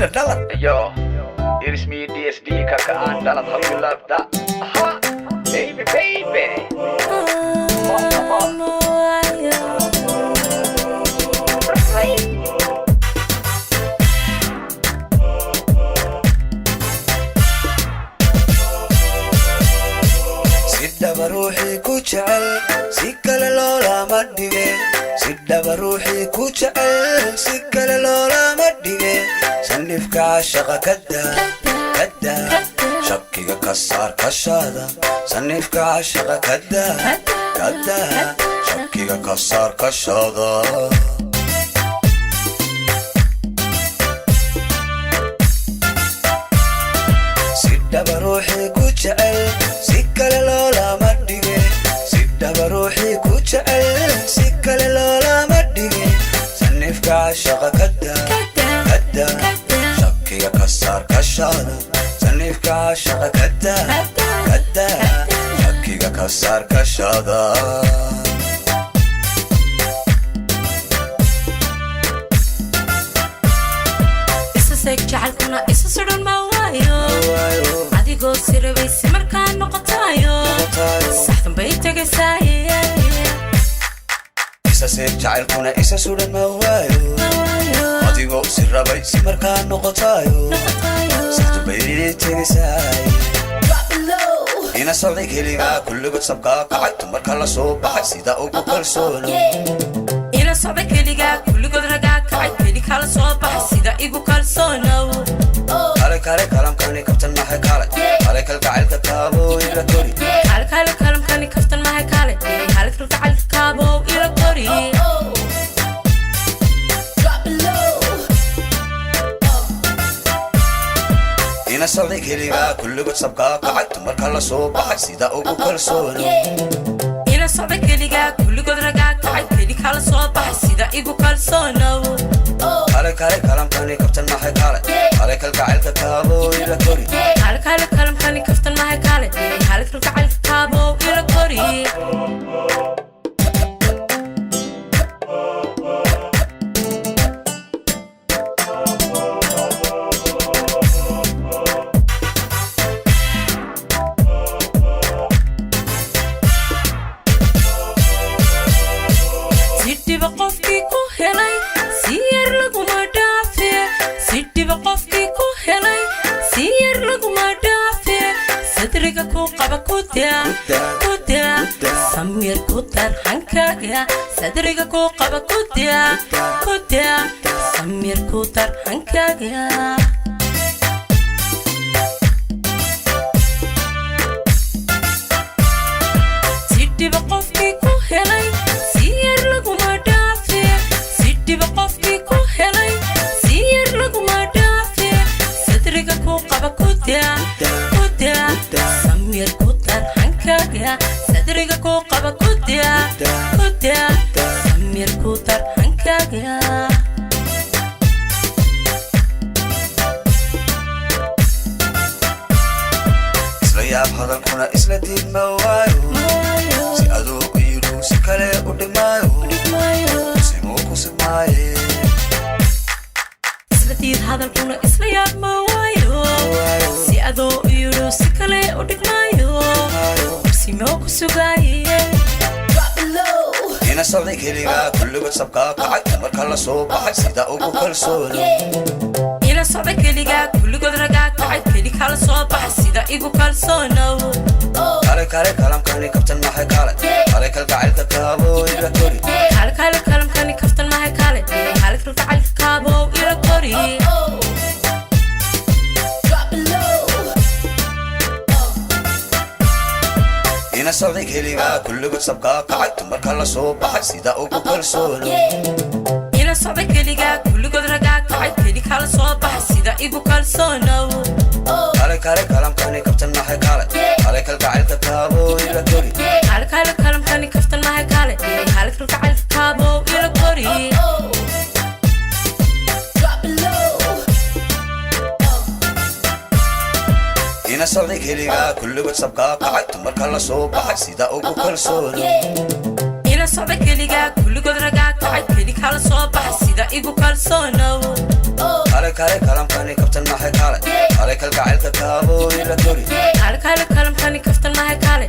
Sida dhalad. Yo, it's me, DSD, kaka aan dhalad. How you love that? Aha, baby, baby. Come on, come on. Si dhaba ruuxii ku jecel, si kale loolama dhige. Si dhaba ruuxii ku jecel, si kale loolama dhige. Sanifka cashaqa kada kada, shakiga ka saar kashaada. Sanifka cashaqa kada kada, shakiga ka saar kashaada. Si dhaba ruuxii ku jecel, si kale loolama dhige. Si dhaba ruuxii ku jecel, si kale loolama dhige. Sanifka cashaqa kada kada, shakiga ka saar kashaada. Sanifka cashaqa kada kada, shakiga ka saar kashaada. Isa seeg jacaylkuna isa sudhan ma waayo, adigoo sirabaysi markaa noqotaayo, saxdan bay tegaysaaye. Isa seeg jacaylkuna isa sudhan ma waayo, adigoo si rabay si markaa noqotaayo, saxdan bay tegaysaay. Ina socday keligaa, kulligood sabkaa kacay, dumarka la soo baxay sida ugu kalsoono. Ila socda keligaa, kulligood ragaa kacay, keli kala soo baxay sida igu kalsoonow. Kale kale kalamkani kabtan maxay kaalay, kale kalgacaylka kaabo ila kori. Kale kale kalamkani kaftan mahay, kale kale kalgacalka kaabow ila kori. Ina socday keligaa, kulligood sabkaa kacay, dumarka la soo baxay sida ugu kalsoono. Ila socda keligaa, kulligood ragaa kacay, keli kala soo baxay sida igu kalsoonow. Kale kale kalamkani kabtan maxay kaalay, kale kalgacaylka kaabo ila kori. Kale kale kalamkani kaftan mahay, kale kale kalgacalka kaabow ila kori. Si dhiba qofkii ku helay, si yar laguma dhaafe. Si dhiba qofkii ku helay, si yar laguma dhaafe. Sadriga ku qaba kuda kuda, samir ku dar hankaaga. Sadriga ku qaba kuda kuda, samir ku dar hankaaga. Si dhiba qofkii ku helay, si yar laguma dhaafe. Si dhiba qofkii ku helay, si yar laguma dhaafe. Sadriga ku qaba kuda kuda, samir ku dar hankaaga. Sadriga ku qaba kuda kuda, samir ku dar hankaaga. Isla yaab hadalkuna isla diid ma waayo, si aduu iilu si kale u dhimaayo, simuu ku simaaye. Isla diid hadalkuna isla yaab ma waayo, si adoo yidho si kale u dhigmaayo, kursimoo ku sugaaye. Ina socday keligaa, kulligood sabkaa kacay, dumarka la soo baxay sida ugu kalsoono. Ila socda keligaa, kulligood ragaa kacay, keli kala soo baxay sida igu kalsoonow. Kale kale kalamkani kabtan maxay kaalay, kale kalgacaylka kaabo ila kori. Kale kale kalamkani kaftan mahay, kale kale kalgacalka kaabow ila kori. Ina socday keligaa, kulligood sabkaa kacay, dumarka la soo baxay sida ugu kalsoono. Ila socda keligaa, kulligood ragaa kacay, keli kala soo baxay sida igu kalsoonow. Kale kale kalamkani kabtan maxay kaalay, kale kalgacaylka kaabo ila kori. Kale kale kalamkani kaftan mahay, kale kale kalgacalka kaabow ila kori. Ina socday keligaa, kulligood sabkaa kacay, dumarka la soo baxay sida ugu kalsoono. Ila socda keligaa, kulligood ragaa kacay, keli kala soo baxay sida igu kalsoonow. Kale kale kalamkani kabtan maxay, kale kale kalgacaylka taabo ila kori. Kale kale kalamkani kaftan mahay, kale